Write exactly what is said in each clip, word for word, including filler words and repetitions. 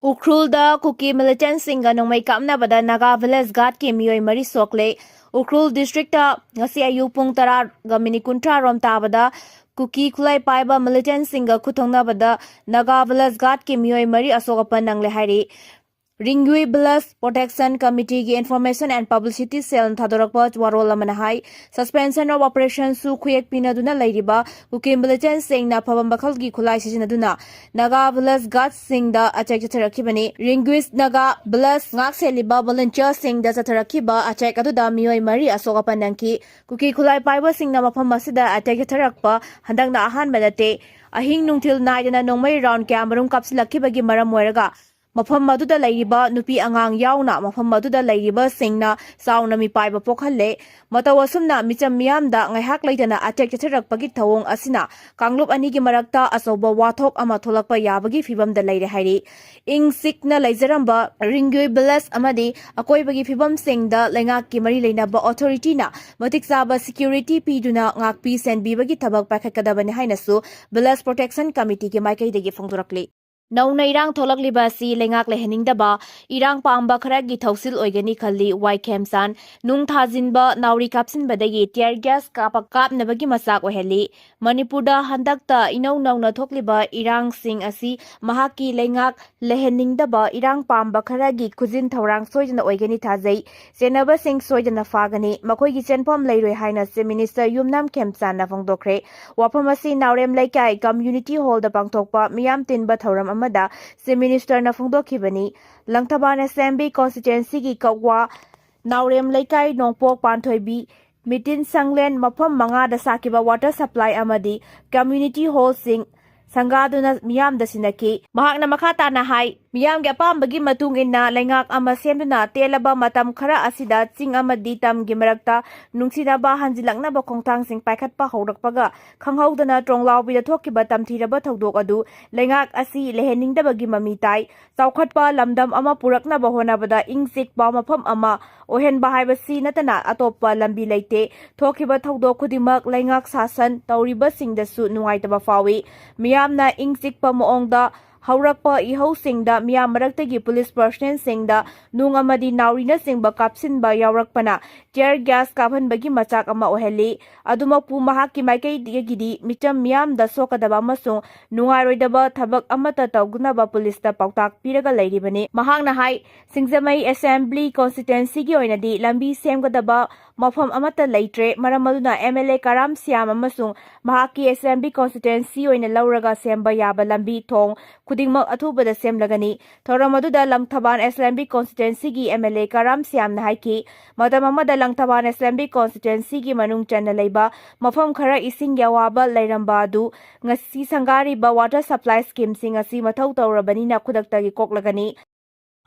ꯎꯈ꯭ꯔꯨꯜꯗ ꯀꯨꯀꯤ ꯃꯤꯂꯤꯇꯦꯟꯠꯁꯤꯡꯒ ꯅꯣꯡꯃꯩ ꯀꯥꯞꯅꯕꯗ ꯅꯥꯒꯥ ꯚꯤꯂꯦꯖ ꯒꯥꯔꯗꯀꯤ ꯃꯤꯑꯣꯏ ꯃꯔꯤ ꯁꯣꯛꯂꯦ꯫ ꯎꯈ꯭ꯔꯨꯜ ꯗꯤꯁꯇ꯭ꯔꯤꯛꯇ ꯉꯁꯤ ꯑꯌꯨꯛ ꯄꯨꯡ ꯇꯔꯥꯒ ꯃꯤꯅꯤꯠ ꯀꯨꯟꯊ꯭ꯔꯥ ꯔꯣꯝ ꯇꯥꯕꯗ ꯀꯨꯀꯤ ꯈꯨꯠꯂꯥꯏ ꯄꯥꯏꯕ ꯃꯤꯂꯤꯇꯦꯟꯠꯁꯤꯡꯒ ꯈꯨꯠ ꯊꯣꯛꯅꯕꯗ ꯅꯥꯒꯥ ꯚꯤꯂꯦꯖ ꯒꯥꯔꯗꯀꯤ ꯃꯤꯑꯣꯏ ꯃꯔꯤ ꯑꯁꯣꯛ ꯑꯄꯟ ꯅꯪꯂꯦ ꯍꯥꯏꯔꯤ꯫ ꯔꯤꯡꯒ꯭ꯌꯨꯏ ꯚꯤꯂꯦꯖ ꯄ꯭ꯔꯣꯇꯦꯛꯁꯟ ꯀꯃꯤꯇꯤꯒꯤ ꯏꯟꯐꯣꯔꯃꯦꯁꯟ ꯑꯦꯟ ꯄꯕ꯭ꯂꯤꯁꯤꯇꯤ ꯁꯦꯜꯅ ꯊꯥꯗꯣꯔꯛꯄ ꯋꯥꯔꯣꯜ ꯑꯃꯅ ꯍꯥꯏ, suspension of operation ꯁꯨ ꯈꯨꯌꯦꯛ ꯄꯤꯅꯗꯨꯅ ꯂꯩꯔꯤꯕ ꯀꯨꯀꯤ ꯃꯤꯂꯤꯇꯦꯟꯠꯁꯤꯡꯅ ꯑꯐꯕ ꯃꯈꯜꯒꯤ ꯈꯨꯠꯂꯥꯏ ꯁꯤꯖꯤꯟꯅꯗꯨꯅ ꯅꯥꯒꯥ ꯚꯤꯂꯦꯖ ꯒꯥꯔꯗꯁꯤꯡꯗ ꯑꯦꯇꯦꯛ ꯆꯠꯊꯔꯛꯈꯤꯕꯅꯤ꯫ ꯔꯤꯡꯒ꯭ꯌꯨꯏ ꯅꯥꯒꯥ ꯚꯤꯂꯦꯖ ꯉꯥꯛ ꯁꯦꯜꯂꯤꯕ ꯚꯣꯂꯨꯟꯇꯤꯌꯔꯁꯤꯡꯗ ꯆꯠꯊꯔꯛꯈꯤꯕ ꯑꯦꯇꯦꯛ ꯑꯗꯨꯗ ꯃꯤꯑꯣꯏ ꯃꯔꯤ ꯑꯁꯣꯛ ꯑꯄꯟ ꯅꯪꯈꯤ꯫ ꯀꯨꯀꯤ ꯈꯨꯠꯂꯥꯏ ꯄꯥꯏꯕꯁꯤꯡꯅ ꯃꯐꯝ ꯑꯁꯤꯗ ꯑꯦꯇꯦꯛ ꯆꯠꯊꯔꯛꯄ ꯍꯟꯗꯛꯅ ꯑꯍꯥꯟꯕ ꯅꯠꯇꯦ꯫ ꯑꯍꯤꯡ ꯅꯨꯡꯊꯤꯜ ꯅꯥꯏꯗꯅ ꯅꯣꯡꯃꯩ ꯔꯥꯎꯟ ꯀꯌꯥꯃꯔꯨꯝ ꯀꯥꯞꯁꯤꯜꯂꯛꯈꯤꯕꯒꯤ ꯃꯔꯝ ꯑꯣꯏꯔꯒ ꯃꯐꯝ ꯑꯗꯨꯗ ꯂꯩꯔꯤꯕ ꯅꯨꯄꯤ ꯑꯉꯥꯡ ꯌꯥꯎꯅ ꯃꯐꯝ ꯑꯗꯨꯗ ꯂꯩꯔꯤꯕꯁꯤꯡꯅ ꯆꯥꯎꯅ ꯃꯤꯄꯥꯏꯕ ꯄꯣꯛꯍꯜꯂꯦ꯫ ꯃꯇꯧ ꯑꯁꯨꯝꯅ ꯃꯤꯆꯝ ꯃꯤꯌꯥꯝꯗ ꯉꯥꯏꯍꯥꯛ ꯂꯩꯇꯅ ꯑꯦꯇꯦꯛ ꯆꯠꯊꯔꯛꯄꯒꯤ ꯊꯧꯑꯣꯡ ꯑꯁꯤꯅ ꯀꯥꯡꯂꯨꯞ ꯑꯅꯤꯒꯤ ꯃꯔꯛꯇ ꯑꯆꯧꯕ ꯋꯥꯊꯣꯛ ꯑꯃ ꯊꯣꯛꯂꯛꯄ ꯌꯥꯕꯒꯤ ꯐꯤꯕꯝꯗ ꯂꯩꯔꯦ ꯍꯥꯏꯔꯤ꯫ ꯏꯪ ꯆꯤꯛꯅ ꯂꯩꯖꯔꯝꯕ ꯔꯤꯡꯒ꯭ꯌꯨꯏ ꯚꯤꯂꯦꯖ ꯑꯃꯗꯤ ꯑꯀꯣꯏꯕꯒꯤ ꯐꯤꯕꯝꯁꯤꯡꯗ ꯂꯩꯉꯥꯛꯀꯤ ꯃꯔꯤ ꯂꯩꯅꯕ ꯑꯣꯊꯣꯔꯤꯇꯤꯅ ꯃꯇꯤꯛ ꯆꯥꯕ ꯁꯦꯀ꯭ꯌꯨꯔꯤꯇꯤ ꯄꯤꯗꯨꯅ ꯉꯥꯛꯄꯤ ꯁꯦꯟꯕꯤꯕꯒꯤ ꯊꯕꯛ ꯄꯥꯏꯈꯠꯀꯗꯕꯅꯤ ꯍꯥꯏꯅꯁꯨ ꯚꯤꯂꯦꯖ ꯄ꯭ꯔꯣꯇꯦꯛꯁꯟ ꯀꯃꯤꯇꯤꯒꯤ ꯃꯥꯏꯀꯩꯗꯒꯤ ꯐꯣꯡꯗꯣꯔꯛꯂꯤ꯫ ꯅꯧꯅ ꯏꯔꯥꯡ ꯊꯣꯛꯂꯛꯂꯤꯕ ꯑꯁꯤ ꯂꯩꯉꯥꯛ ꯂꯩꯍꯟꯅꯤꯡꯗꯕ ꯏꯔꯥꯡ ꯄꯥꯝꯕ ꯈꯔꯒꯤ ꯊꯧꯁꯤꯜ ꯑꯣꯏꯒꯅꯤ ꯈꯜꯂꯤ ꯋꯥꯏ ꯈꯦꯝꯆꯥꯟ꯫ ꯅꯨꯡ ꯊꯥꯖꯤꯟꯕ, ꯅꯥꯎꯔꯤ ꯀꯥꯞꯁꯤꯟꯕꯗꯒꯤ tear gas ꯀꯥꯞꯄ-, ꯀꯥꯞꯅꯕꯒꯤ ꯃꯆꯥꯛ ꯑꯣꯏꯍꯜꯂꯤ꯫ ꯃꯅꯤꯄꯨꯔꯗ ꯍꯟꯗꯛꯇ ꯏꯅꯧ ꯅꯧꯅ ꯊꯣꯛꯂꯤꯕ ꯏꯔꯥꯡꯁꯤꯡ ꯑꯁꯤ ꯃꯍꯥꯛꯀꯤ ꯂꯩꯉꯥꯛ ꯂꯩꯍꯟꯅꯤꯡꯗꯕ ꯏꯔꯥꯡ ꯄꯥꯝꯕ ꯈꯔꯒꯤ ꯈꯨꯖꯤꯟ ꯊꯧꯔꯥꯡ ꯁꯣꯏꯗꯅ ꯑꯣꯏꯒꯅꯤ ꯊꯥꯖꯩ꯫ ꯆꯦꯟꯅꯕꯁꯤꯡ ꯁꯣꯏꯗꯅ ꯐꯥꯒꯅꯤ꯫ ꯃꯈꯣꯏꯒꯤ ꯆꯦꯟꯐꯝ ꯂꯩꯔꯣꯏ ꯍꯥꯏꯅ Chief Minister ꯌꯨꯝꯅꯥꯝ ꯈꯦꯝꯆꯥꯟꯅ ꯐꯣꯡꯗꯣꯛꯈ꯭ꯔꯦ꯫ ꯋꯥꯐꯝ ꯑꯁꯤ ꯅꯥꯎꯔꯦꯝ ꯂꯩꯀꯥꯏ community hall ꯗ ꯄꯥꯡꯊꯣꯛꯄ ꯃꯤꯌꯥꯝ ꯇꯤꯟꯕ ꯊꯧꯔꯝ ꯑꯃꯗ Chief Minister ꯅ ꯐꯣꯡꯗꯣꯛꯈꯤꯕꯅꯤ꯫ ꯂꯪꯊꯕꯥꯜ Assembly Constituency ꯒꯤ ꯀꯛꯋꯥ ꯅꯥꯎꯔꯦꯝ ꯂꯩꯀꯥꯏ ꯅꯣꯡꯄꯣꯛ ꯄꯥꯟꯊꯣꯏꯕꯤ ꯃꯤꯇꯤꯟ ꯁꯪꯂꯦꯟ ꯃꯐꯝ ꯃꯉꯥꯗ ꯁꯥꯈꯤꯕ water supply ꯑꯃꯗꯤ community hall ꯁꯤꯡ ꯁꯪꯒꯥꯗꯨꯅ ꯃꯤꯌꯥꯝꯗ ꯁꯤꯟꯅꯈꯤ꯫ ꯃꯍꯥꯛꯅ ꯃꯈꯥ ꯇꯥꯅ ꯍꯥꯏ, ꯃꯤꯌꯥꯝꯒꯤ ꯑꯄꯥꯝꯕꯒꯤ ꯃꯇꯨꯡ ꯏꯟꯅ ꯂꯩꯉꯥꯛ ꯑꯃ ꯁꯦꯝꯗꯨꯅ ꯇꯦꯜꯂꯕ ꯃꯇꯝ ꯈꯔ ꯑꯁꯤꯗ ꯆꯤꯡ ꯑꯃꯗꯤ ꯇꯝꯒꯤ ꯃꯔꯛꯇ ꯅꯨꯡꯁꯤꯅꯕ ꯍꯟꯖꯤꯜꯂꯛꯅꯕ ꯈꯣꯡꯊꯥꯡꯁꯤꯡ ꯄꯥꯏꯈꯠꯄ ꯍꯧꯔꯛꯄꯒ ꯈꯪꯍꯧꯗꯅ ꯇ꯭ꯔꯣꯡꯂꯥꯎꯕꯤꯗ ꯊꯣꯛꯈꯤꯕ ꯇꯝꯊꯤꯔꯕ ꯊꯧꯗꯣꯛ ꯑꯗꯨ ꯂꯩꯉꯥꯛ ꯑꯁꯤ ꯂꯩꯍꯟꯅꯤꯡꯗꯕꯒꯤ ꯃꯃꯤ ꯇꯥꯏ꯫ ꯆꯥꯎꯈꯠꯄ ꯂꯝꯗꯝ ꯑꯃ ꯄꯨꯔꯛꯅꯕ ꯍꯣꯠꯅꯕꯗ ꯏꯪ ꯆꯤꯛꯄ ꯃꯐꯝ ꯑꯃ ꯑꯣꯏꯍꯟꯕ ꯍꯥꯏꯕꯁꯤ ꯅꯠꯇꯅ ꯑꯇꯣꯞꯄ ꯂꯝꯕꯤ ꯂꯩꯇꯦ꯫ ꯊꯣꯛꯈꯤꯕ ꯊꯧꯗꯣꯛ ꯈꯨꯗꯤꯡꯃꯛ ꯂꯩꯉꯥꯛ ꯁꯥꯁꯟ ꯇꯧꯔꯤꯕꯁꯤꯡꯗꯁꯨ ꯅꯨꯡꯉꯥꯏꯇꯕ ꯐꯥꯎꯏ꯫ ꯃꯤꯌꯥꯝꯅ ꯏꯪ ꯆꯤꯛꯄ ꯃꯑꯣꯡꯗ ꯍꯧꯔꯛꯄ ꯏꯍꯧꯁꯤꯡꯗ ꯃꯤꯌꯥꯝ ꯃꯔꯛꯇꯒꯤ ꯄꯨꯂꯤꯁ ꯄꯔꯁꯅꯦꯜꯁꯤꯡꯗ ꯅꯨꯡ ꯑꯃꯗꯤ ꯅꯥꯎꯔꯤꯅꯆꯤꯡꯕ ꯀꯥꯞꯁꯤꯟꯕ ꯌꯥꯎꯔꯛꯄꯅ ꯇꯤꯌꯔ ꯒ꯭ꯌꯥꯁ ꯀꯥꯞꯍꯟꯕꯒꯤ ꯃꯆꯥꯛ ꯑꯃ ꯑꯣꯏꯍꯜꯂꯤ꯫ ꯑꯗꯨꯃꯛꯄꯨ ꯃꯍꯥꯛꯀꯤ ꯃꯥꯏꯀꯩꯗꯒꯤꯗꯤ ꯃꯤꯆꯝ ꯃꯤꯌꯥꯝꯗ ꯁꯣꯛꯀꯗꯕ ꯑꯃꯁꯨꯡ ꯅꯨꯡꯉꯥꯏꯔꯣꯏꯗꯕ ꯊꯕꯛ ꯑꯃꯠꯇ ꯇꯧꯗꯅꯕ ꯄꯨꯂꯤꯁꯇ ꯄꯥꯎꯇꯥꯛ ꯄꯤꯔꯒ ꯂꯩꯔꯤꯕꯅꯤ꯫ ꯃꯍꯥꯛꯅ ꯍꯥꯏ, ꯁꯤꯡꯖꯃꯩ ꯑꯦꯁꯦꯝꯕ꯭ꯂꯤ ꯀꯣꯟꯁꯇꯤꯇ꯭ꯋꯦꯟꯁꯤꯒꯤ ꯑꯣꯏꯅꯗꯤ ꯂꯝꯕꯤ ꯁꯦꯝꯒꯗꯕ ꯃꯐꯝ ꯑꯃꯠꯇ ꯂꯩꯇ꯭ꯔꯦ꯫ ꯃꯔꯝ ꯑꯗꯨꯅ ꯑꯦꯝ ꯑꯦꯜ ꯑꯦ ꯀꯔꯥꯝ ꯁ꯭ꯌꯥꯝ ꯑꯃꯁꯨꯡ ꯃꯍꯥꯛꯀꯤ ꯑꯦꯁꯦꯝꯕ꯭ꯂꯤ ꯀꯣꯟꯁꯇꯤꯇ꯭ꯋꯦꯟꯁꯤ ꯑꯣꯏꯅ ꯂꯧꯔꯒ ꯁꯦꯝꯕ ꯌꯥꯕ ꯂꯝꯕꯤ ꯊꯣꯡ ꯈꯨꯗꯤꯡꯃꯛ ꯑꯊꯨꯕꯗ ꯁꯦꯝꯂꯒꯅꯤ꯫ ꯊꯧꯔꯝ ꯑꯗꯨꯗ ꯂꯪꯊꯕꯥꯜ ꯑꯦꯁꯦꯝꯕ꯭ꯂꯤ ꯀꯣꯟꯁꯇꯤꯇ꯭ꯋꯦꯟꯁꯤꯒꯤ ꯑꯦꯝ ꯑꯦꯜ ꯑꯦ ꯀꯔꯥꯝ ꯁ꯭ꯌꯥꯝꯅ ꯍꯥꯏꯈꯤ, ꯃꯇꯝ ꯑꯃꯗ ꯂꯪꯊꯕꯥꯜ ꯑꯦꯁꯦꯝꯕ꯭ꯂꯤ ꯀꯣꯟꯁꯇꯤꯇ꯭ꯋꯦꯟꯁꯤꯒꯤ ꯃꯅꯨꯡ ꯆꯟꯅ ꯂꯩꯕ ꯃꯐꯝ ꯈꯔ ꯏꯁꯤꯡꯒꯤ ꯑꯋꯥꯕ ꯂꯩꯔꯝꯕ ꯑꯗꯨ ꯉꯁꯤ ꯁꯪꯒꯥꯔꯤꯕ ꯋꯥꯇꯔ ꯁꯄ꯭ꯂꯥꯏ ꯁ꯭ꯀꯤꯝꯁꯤꯡ ꯑꯁꯤ ꯃꯊꯧ ꯇꯧꯔꯕꯅꯤꯅ ꯈꯨꯗꯛꯇꯒꯤ ꯀꯣꯛꯂꯒꯅꯤ꯫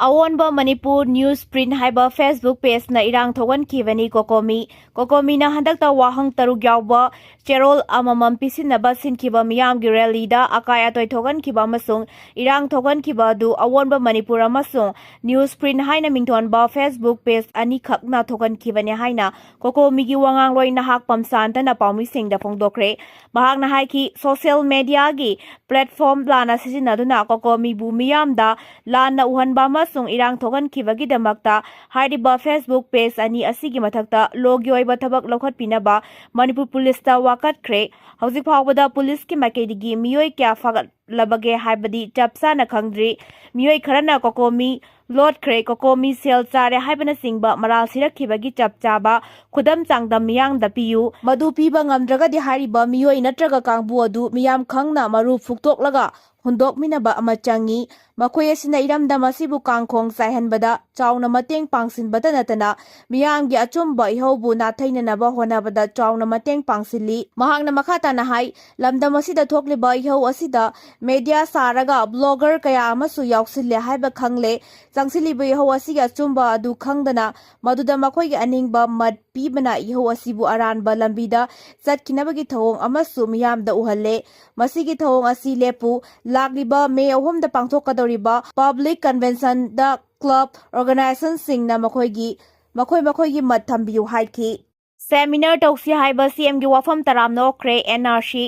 ꯑꯑꯣꯟꯕ ꯃꯅꯤꯄꯨꯔ ꯅ꯭ꯌꯨꯁ ꯄ꯭ꯔꯤꯟꯠ ꯍꯥꯏꯕ ꯐꯦꯁꯕꯨꯛ ꯄꯦꯖꯅ ꯏꯔꯥꯡ ꯊꯣꯛꯍꯟꯈꯤꯕꯅꯤ꯫ ꯀꯣꯀꯣꯃꯤ, ꯀꯣꯀꯣꯃꯤꯅ ꯍꯟꯗꯛꯇ ꯋꯥꯍꯪ ꯇꯔꯨꯛ ꯌꯥꯎꯕ ꯆꯦꯔꯣꯜ ꯑꯃꯃꯝ ꯄꯤꯁꯤꯟꯅꯕ ꯁꯤꯟꯈꯤꯕ ꯃꯤꯌꯥꯝꯒꯤ ꯔꯦꯂꯤꯗ ꯑꯀꯥꯏ ꯑꯇꯣꯏ ꯊꯣꯛꯍꯟꯈꯤꯕ ꯑꯃꯁꯨꯡ ꯏꯔꯥꯡ ꯊꯣꯛꯍꯟꯈꯤꯕ ꯑꯗꯨ ꯑꯑꯣꯟꯕ ꯃꯅꯤꯄꯨꯔ ꯑꯃꯁꯨꯡ ꯅ꯭ꯌꯨꯁ ꯄ꯭ꯔꯤꯟꯠ ꯍꯥꯏꯅ ꯃꯤꯡꯊꯣꯟꯕ ꯐꯦꯁꯕꯨꯛ ꯄꯦꯖ ꯑꯅꯤꯈꯛꯅ ꯊꯣꯛꯍꯟꯈꯤꯕꯅꯤ ꯍꯥꯏꯅ ꯀꯣꯀꯣꯃꯤꯒꯤ ꯋꯥꯉꯥꯡꯂꯣꯏ ꯅꯍꯥꯛꯄꯝ ꯁꯥꯟꯇꯅ ꯄꯥꯎꯃꯤꯁꯤꯡꯗ ꯐꯣꯡꯗꯣꯛꯈ꯭ꯔꯦ꯫ ꯃꯍꯥꯛꯅ ꯍꯥꯏꯈꯤ, ꯁꯣꯁꯤꯌꯦꯜ ꯃꯦꯗꯤꯌꯥꯒꯤ ꯄ꯭ꯂꯦꯠꯐꯣꯔꯝ ꯂꯥꯟꯅ ꯁꯤꯖꯤꯟꯅꯗꯨꯅ ꯀꯣꯀꯣꯃꯤꯕꯨ ꯃꯤꯌꯥꯝꯗ ꯂꯥꯟꯅ ꯎꯍꯟꯕ ꯑꯃꯁꯨꯡ ꯏꯔꯥꯡ ꯊꯣꯛꯍꯟꯈꯤꯕꯒꯤꯗꯃꯛꯇ ꯍꯥꯏꯔꯤꯕ ꯐꯦꯁꯕꯨꯛ ꯄꯦꯖ ꯑꯅꯤ ꯑꯁꯤꯒꯤ ꯃꯊꯛꯇ ꯂꯣꯒꯤ ꯑꯣꯏꯕ ꯊꯕꯛ ꯂꯧꯈꯠꯄꯤꯅꯕ ꯃꯅꯤꯄꯨꯔ ꯄꯨꯂꯤꯁꯇ ꯋꯥꯀꯠꯈ꯭ꯔꯦ꯫ ꯍꯧꯖꯤꯛ ꯐꯥꯎꯕꯗ ꯄꯨꯂꯤꯁꯀꯤ ꯃꯥꯏꯀꯩꯗꯒꯤ ꯃꯤꯑꯣꯏ ꯀꯌꯥ ꯐꯥꯒꯠꯂꯕꯒꯦ ꯍꯥꯏꯕꯗꯤ ꯆꯞ ꯆꯥꯅ ꯈꯪꯗ꯭ꯔꯤ꯫ ꯃꯤꯑꯣꯏ ꯈꯔꯅ ꯀꯣꯀꯣꯃꯤ ꯂꯣꯠꯈ꯭ꯔꯦ, ꯀꯣꯀꯣꯃꯤ ꯁꯦꯜ ꯆꯥꯔꯦ ꯍꯥꯏꯕꯅꯆꯤꯡꯕ ꯃꯔꯥꯜ ꯁꯤꯔꯛꯈꯤꯕꯒꯤ ꯆꯞ ꯆꯥꯕ ꯈꯨꯗꯝ ꯆꯥꯡꯗꯝ ꯃꯤꯌꯥꯝꯗ ꯄꯤꯌꯨ꯫ ꯃꯗꯨ ꯄꯤꯕ ꯉꯝꯗ꯭ꯔꯒꯗꯤ ꯍꯥꯏꯔꯤꯕ ꯃꯤꯑꯣꯏ ꯅꯠꯇ꯭ꯔꯒ ꯀꯥꯡꯕꯨ ꯑꯗꯨ ꯃꯤꯌꯥꯝ ꯈꯪꯅ ꯃꯔꯨ ꯐꯨꯛꯇꯣꯛꯂꯒ ꯍꯨꯟꯗꯣꯛꯃꯤꯟꯅꯕ ꯑꯃ ꯆꯪꯏ꯫ ꯃꯈꯣꯏ ꯑꯁꯤꯅ ꯏꯔꯝꯗꯝ ꯑꯁꯤꯕꯨ ꯀꯥꯡꯈꯣꯡ ꯆꯥꯏꯍꯟꯕꯗ ꯆꯥꯎꯅ ꯃꯇꯦꯡ ꯄꯥꯡꯁꯤꯟꯕꯇ ꯅꯠꯇꯅ ꯃꯤꯌꯥꯝꯒꯤ ꯑꯆꯨꯝꯕ ꯏꯍꯧꯕꯨ ꯅꯥꯊꯩꯅꯅꯕ ꯍꯣꯠꯅꯕꯗ ꯆꯥꯎꯅ ꯃꯇꯦꯡ ꯄꯥꯡꯁꯤꯜꯂꯤ꯫ ꯃꯍꯥꯛꯅ ꯃꯈꯥ ꯇꯥꯅ ꯍꯥꯏ, ꯂꯝꯗꯝ ꯑꯁꯤꯗ ꯊꯣꯛꯂꯤꯕ ꯏꯍꯧ ꯑꯁꯤꯗ ꯃꯦꯗꯤꯌꯥ ꯁꯥꯔꯒ ꯕ꯭ꯂꯣꯒꯔ ꯀꯌꯥ ꯑꯃꯁꯨ ꯌꯥꯎꯁꯤꯜꯂꯦ ꯍꯥꯏꯕ ꯈꯪꯂꯦ꯫ ꯆꯪꯁꯤꯜꯂꯤꯕ ꯏꯍꯧ ꯑꯁꯤꯒꯤ ꯑꯆꯨꯝꯕ ꯑꯗꯨ ꯈꯪꯗꯅ ꯃꯗꯨꯗ ꯃꯈꯣꯏꯒꯤ ꯑꯅꯤꯡꯕ ꯃꯠ ꯄꯤꯕꯅ ꯏꯍꯧ ꯑꯁꯤꯕꯨ ꯑꯔꯥꯟꯕ ꯂꯝꯕꯤꯗ ꯆꯠꯈꯤꯅꯕꯒꯤ ꯊꯧꯑꯣꯡ ꯑꯃꯁꯨ ꯃꯤꯌꯥꯝꯗ ꯎꯍꯜꯂꯦ꯫ ꯃꯁꯤꯒꯤ ꯊꯧꯑꯣꯡ ꯑꯁꯤ ꯂꯦꯞꯄꯨ꯫ ꯂꯥꯛꯂꯤꯕ ꯃꯦ ꯑꯍꯨꯝꯗ ꯄꯥꯡꯊꯣꯛꯀꯗꯧꯔꯤꯕ ꯄꯕ꯭ꯂꯤꯛ ꯀꯟꯚꯦꯟꯁꯟꯗ ꯀ꯭ꯂꯕ ꯑꯣꯔꯒꯅꯥꯏꯖꯦꯁꯟꯁꯤꯡꯅ ꯃꯈꯣꯏꯒꯤ, ꯃꯈꯣꯏ ꯃꯈꯣꯏꯒꯤ ꯃꯠ ꯊꯝꯕꯤꯌꯨ ꯍꯥꯏꯈꯤ꯫ ꯁꯦꯃꯤꯅꯥꯔ ꯇꯧꯁꯤ ꯍꯥꯏꯕ ꯁꯤ ꯑꯦꯝꯒꯤ ꯋꯥꯐꯝ ꯇꯔꯥꯝꯅ ꯑꯣꯛꯈ꯭ꯔꯦ꯫ ꯑꯦꯟ ꯑꯥꯔ ꯁꯤ,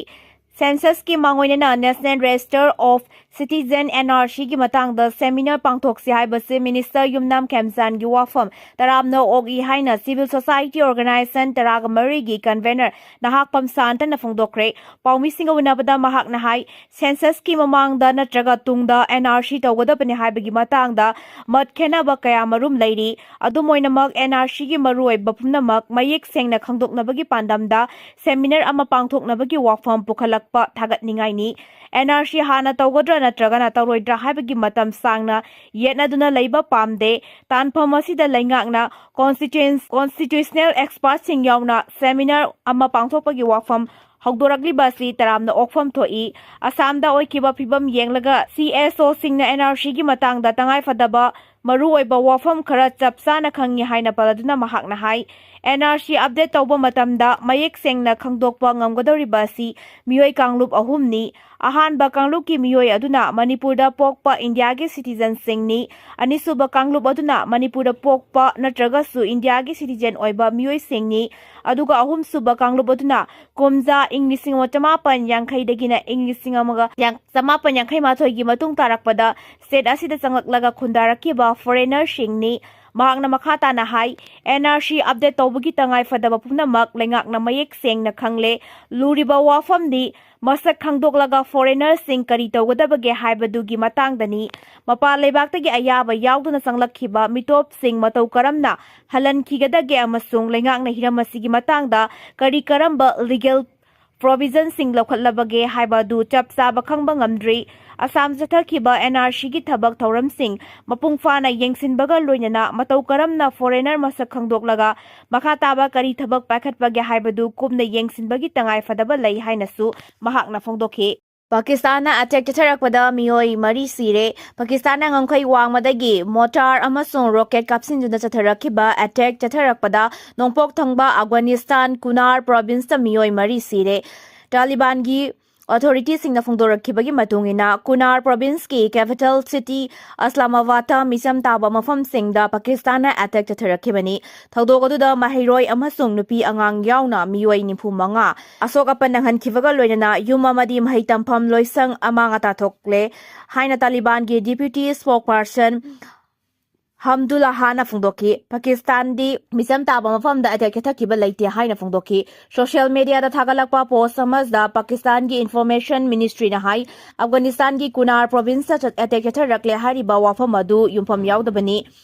ꯁꯦꯟꯁꯁꯀꯤ ꯃꯥꯡꯑꯣꯏꯅꯅ national register of Citizen N R C ꯒꯤ ꯃꯇꯥꯡꯗ seminar ꯄꯥꯡꯊꯣꯛꯁꯤ ꯍꯥꯏꯕꯁꯤ Minister ꯌꯨꯝꯅꯥꯝ ꯈꯦꯝꯆꯥꯟꯒꯤ ꯋꯥꯐꯝ ꯇꯔꯥꯝꯅ ꯑꯣꯛꯏ ꯍꯥꯏꯅ Civil Society Organization ꯇꯔꯥꯒ ꯃꯔꯤꯒꯤ convener ꯅꯍꯥꯛꯄꯝ ꯁꯥꯟꯇꯅ ꯐꯣꯡꯗꯣꯛꯈ꯭ꯔꯦ꯫ ꯄꯥꯎꯃꯤꯁꯤꯡꯒ ꯎꯅꯕꯗ ꯃꯍꯥꯛꯅ ꯍꯥꯏ, census ꯀꯤ ꯃꯃꯥꯡꯗ ꯅꯠꯇ꯭ꯔꯒ ꯇꯨꯡꯗ N R C ꯇꯧꯒꯗꯕꯅꯤ ꯍꯥꯏꯕꯒꯤ ꯃꯇꯥꯡꯗ ꯃꯠ ꯈꯦꯠꯅꯕ ꯀꯌꯥ ꯃꯔꯨꯝ ꯂꯩꯔꯤ꯫ ꯑꯗꯨꯝ ꯑꯣꯏꯅꯃꯛ, N R C ꯒꯤ ꯃꯔꯨꯑꯣꯏꯕ ꯄꯨꯝꯅꯃꯛ ꯃꯌꯦꯛ ꯁꯦꯡꯅ ꯈꯪꯗꯣꯛꯅꯕꯒꯤ ꯄꯥꯟꯗꯝꯗ seminar ꯑꯃ ꯄꯥꯡꯊꯣꯛꯅꯕꯒꯤ ꯋꯥꯐꯝ ꯄꯨꯈꯠꯂꯛꯄ ꯊꯥꯒꯠꯅꯤꯡꯉꯥꯏꯅꯤ꯫ N R C ꯍꯥꯟꯅ ꯇꯧꯒꯗ꯭ꯔꯥ ꯅꯠꯇ꯭ꯔꯒꯅ ꯇꯧꯔꯣꯏꯗ꯭ꯔꯥ ꯍꯥꯏꯕꯒꯤ ꯃꯇꯝ ꯁꯥꯡꯅ ꯌꯦꯠꯅꯗꯨꯅ ꯂꯩꯕ ꯄꯥꯝꯗꯦ꯫ ꯇꯥꯟꯐꯝ ꯑꯁꯤꯗ ꯂꯩꯉꯥꯛꯅ constitution-, constitutional expert-ꯁꯤꯡ ꯌꯥꯎꯅ seminar ꯑꯃ ꯄꯥꯡꯊꯣꯛꯄꯒꯤ ꯋꯥꯐꯝ ꯍꯧꯗꯣꯔꯛꯂꯤꯕ ꯑꯁꯤ ꯇꯔꯥꯝꯅ ꯑꯣꯛꯐꯝ ꯊꯣꯛꯏ꯫ ꯑꯁꯥꯝꯗ ꯑꯣꯏꯈꯤꯕ ꯐꯤꯕꯝ ꯌꯦꯡꯂꯒ C S O-ꯁꯤꯡꯅ N R C-ꯒꯤ ꯃꯇꯥꯡꯗ ꯇꯉꯥꯏꯐꯗꯕ ꯃꯔꯨꯑꯣꯏꯕ ꯋꯥꯐꯝ ꯈꯔ ꯆꯞ ꯆꯥꯅ ꯈꯪꯏ ꯍꯥꯏꯅ ꯄꯜꯂꯗꯨꯅ ꯃꯍꯥꯛꯅ ꯍꯥꯏ, N R C update ꯇꯧꯕ ꯃꯇꯝꯗ ꯃꯌꯦꯛ ꯁꯦꯡꯅ ꯈꯪꯗꯣꯛꯄ ꯉꯝꯒꯗꯧꯔꯤꯕ ꯑꯁꯤ ꯃꯤꯑꯣꯏ ꯀꯥꯡꯂꯨꯞ ꯑꯍꯨꯝꯅꯤ꯫ ꯑꯍꯥꯟꯕ ꯀꯥꯡꯂꯨꯞꯀꯤ ꯃꯤꯑꯣꯏ ꯑꯗꯨꯅ ꯃꯅꯤꯄꯨꯔꯗ ꯄꯣꯛꯄ ꯏꯟꯗꯤꯌꯥꯒꯤ citizen-ꯁꯤꯡꯅꯤ꯫ ꯑꯅꯤꯁꯨꯕ ꯀꯥꯡꯂꯨꯞ ꯑꯗꯨꯅ ꯃꯅꯤꯄꯨꯔꯗ ꯄꯣꯛꯄ ꯅꯠꯇ꯭ꯔꯒꯁꯨ ꯏꯟꯗꯤꯌꯥꯒꯤ citizen ꯑꯣꯏꯕ ꯃꯤꯑꯣꯏꯁꯤꯡꯅꯤ꯫ ꯑꯗꯨꯒ ꯑꯍꯨꯝꯁꯨꯕ ꯀꯥꯡꯂꯨꯞ ꯑꯗꯨꯅ ꯀꯨꯝꯖꯥ ꯏꯪ ꯂꯤꯁꯤꯡ ꯑꯃ ꯆꯃꯥꯄꯟ ꯌꯥꯡꯈꯩꯗꯒꯤꯅ ꯏꯪ ꯂꯤꯁꯤꯡ ꯑꯃꯒ ꯆꯃꯥꯄꯟ ꯌꯥꯡꯈꯩ ꯃꯥꯊꯣꯏꯒꯤ ꯃꯇꯨꯡ ꯇꯥꯔꯛꯄꯗ state ꯑꯁꯤꯗ ꯆꯪꯂꯛꯂꯒ ꯈꯨꯟꯗꯥꯔꯛꯈꯤꯕ foreigner-ꯁꯤꯡꯅꯤ꯫ ꯃꯍꯥꯛꯅ ꯃꯈꯥ ꯇꯥꯅ ꯍꯥꯏ, N R C update ꯇꯧꯕꯒꯤ ꯇꯉꯥꯏ ꯐꯗꯕ ꯄꯨꯝꯅꯃꯛ ꯂꯩꯉꯥꯛꯅ ꯃꯌꯦꯛ ꯁꯦꯡꯅ ꯈꯪꯂꯦ꯫ ꯂꯨꯔꯤꯕ ꯋꯥꯐꯝꯗꯤ ꯃꯁꯛ ꯈꯪꯗꯣꯛꯂꯒ foreigner-ꯁꯤꯡ ꯀꯔꯤ ꯇꯧꯒꯗꯕꯒꯦ ꯍꯥꯏꯕꯗꯨꯒꯤ ꯃꯇꯥꯡꯗꯅꯤ꯫ ꯃꯄꯥꯟ ꯂꯩꯕꯥꯛꯇꯒꯤ ꯑꯌꯥꯕ ꯌꯥꯎꯗꯅ ꯆꯪꯂꯛꯈꯤꯕ ꯃꯤꯇꯣꯞꯁꯤꯡ ꯃꯇꯧ ꯀꯔꯝꯅ ꯍꯜꯍꯟꯈꯤꯒꯗꯒꯦ ꯑꯃꯁꯨꯡ ꯂꯩꯉꯥꯛꯅ ꯍꯤꯔꯝ ꯑꯁꯤꯒꯤ ꯃꯇꯥꯡꯗ ꯀꯔꯤ ꯀꯔꯝꯕ legal provision-ꯁꯤꯡ ꯂꯧꯈꯠꯂꯕꯒꯦ ꯍꯥꯏꯕ ꯑꯗꯨ ꯆꯞ ꯆꯥꯕ ꯈꯪꯕ ꯉꯝꯗ꯭ꯔꯤ꯫ ꯑꯁꯥꯝ ꯆꯠꯊꯈꯤꯕ N R C-ꯒꯤ ꯊꯕꯛ ꯊꯧꯔꯝꯁꯤꯡ ꯃꯄꯨꯡ ꯐꯥꯅ ꯌꯦꯡꯁꯤꯟꯕꯒ ꯂꯣꯏꯅꯅ ꯃꯇꯧ ꯀꯔꯝꯅ foreigner ꯃꯁꯛ ꯈꯪꯗꯣꯛꯂꯒ ꯃꯈꯥ ꯇꯥꯕ ꯀꯔꯤ ꯊꯕꯛ ꯄꯥꯏꯈꯠꯄꯒꯦ ꯍꯥꯏꯕꯗꯨ ꯀꯨꯞꯅ ꯌꯦꯡꯁꯤꯟꯕꯒꯤ ꯇꯉꯥꯏ ꯐꯗꯕ ꯂꯩ ꯍꯥꯏꯅꯁꯨ ꯃꯍꯥꯛꯅ ꯐꯣꯡꯗꯣꯛꯈꯤ꯫ ꯄꯥꯀꯤꯁꯇꯥꯟꯅ attack ꯆꯠꯊꯔꯛꯄꯗ ꯃꯤꯑꯣꯏ ꯃꯔꯤ ꯁꯤꯔꯦ꯫ ꯄꯥꯀꯤꯁꯇꯥꯟꯅ ꯉꯝꯈꯩ ꯋꯥꯡꯃꯗꯒꯤ mortar ꯑꯃꯁꯨꯡ rocket ꯀꯥꯞꯁꯤꯟꯗꯨꯅ ꯆꯠꯊꯔꯛꯈꯤꯕ attack ꯆꯠꯊꯔꯛꯄꯗ ꯅꯣꯡꯄꯣꯛ ꯊꯪꯕ ꯑꯐꯒꯥꯅꯤꯁꯇꯥꯟ ꯀꯨꯅꯥꯔ province-ꯇ ꯃꯤꯑꯣꯏ ꯃꯔꯤ ꯁꯤꯔꯦ꯫ ꯇꯥꯂꯤꯕꯥꯟꯒꯤ ꯑꯣꯊꯣꯔꯤꯇꯤꯁꯤꯡꯅ ꯐꯣꯡꯗꯣꯔꯛꯈꯤꯕꯒꯤ ꯃꯇꯨꯡ ꯏꯟꯅ, ꯀꯨꯅꯥꯔ ꯄ꯭ꯔꯣꯚꯤꯟꯁꯀꯤ ꯀꯦꯄꯤꯇꯦꯜ ꯁꯤꯇꯤ ꯑꯁꯂꯥꯃꯥꯕꯥꯗꯇ ꯃꯤꯆꯝ ꯇꯥꯕ ꯃꯐꯝꯁꯤꯡꯗ ꯄꯥꯀꯤꯁꯇꯥꯟꯅ ꯑꯦꯇꯦꯛ ꯆꯠꯊꯔꯛꯈꯤꯕꯅꯤ꯫ ꯊꯧꯗꯣꯛ ꯑꯗꯨꯗ ꯃꯍꯩꯔꯣꯏ ꯑꯃꯁꯨꯡ ꯅꯨꯄꯤ ꯑꯉꯥꯡ ꯌꯥꯎꯅ ꯃꯤꯑꯣꯏ ꯅꯤꯐꯨ ꯃꯉꯥ ꯑꯁꯣꯛ ꯑꯄꯟ ꯅꯪꯍꯟꯈꯤꯕꯒ ꯂꯣꯏꯅꯅ ꯌꯨꯝ ꯑꯃꯗꯤ ꯃꯍꯩ ꯇꯝꯐꯝ ꯂꯣꯏꯁꯪ ꯑꯃ ꯉꯇꯥ ꯊꯣꯛꯂꯦ ꯍꯥꯏꯅ ꯇꯥꯂꯤꯕꯥꯟꯒꯤ ꯗꯤꯄ꯭ꯌꯨꯇꯤ ꯁ꯭ꯄꯣꯛꯄꯔꯁꯟ ꯍꯝꯗꯨꯜꯂꯥꯍꯥꯅ ꯐꯣꯡꯗꯣꯛꯈꯤ꯫ ꯄꯥꯀꯤꯁꯇꯥꯟꯗꯤ ꯃꯤꯆꯝ ꯇꯥꯕ ꯃꯐꯝꯗ ꯑꯦꯇꯦꯛ ꯆꯠꯊꯈꯤꯕ ꯂꯩꯇꯦ ꯍꯥꯏꯅ ꯐꯣꯡꯗꯣꯛꯈꯤ꯫ ꯁꯣꯁꯤꯌꯦꯜ ꯃꯤꯗꯤꯌꯥꯗ ꯊꯥꯒꯠꯂꯛꯄ ꯄꯣꯁ ꯑꯃꯗ ꯄꯥꯀꯤꯁꯇꯥꯟꯒꯤ ꯏꯟꯐꯣꯔꯃꯦꯁꯟ ꯃꯤꯅꯤꯁꯇ꯭ꯔꯤꯅ ꯍꯥꯏ, ꯑꯐꯒꯥꯅꯤꯁꯇꯥꯟꯒꯤ ꯀꯨꯅꯥꯔ ꯄ꯭ꯔꯣꯚꯤꯟꯁꯇ ꯆꯠ-, ꯑꯦꯇꯦꯛ ꯆꯠꯊꯔꯛꯂꯦ ꯍꯥꯏꯔꯤꯕ ꯋꯥꯐꯝ ꯑꯗꯨ ꯌꯨꯝꯐꯝ ꯌꯥꯎꯗꯕꯅꯤ꯫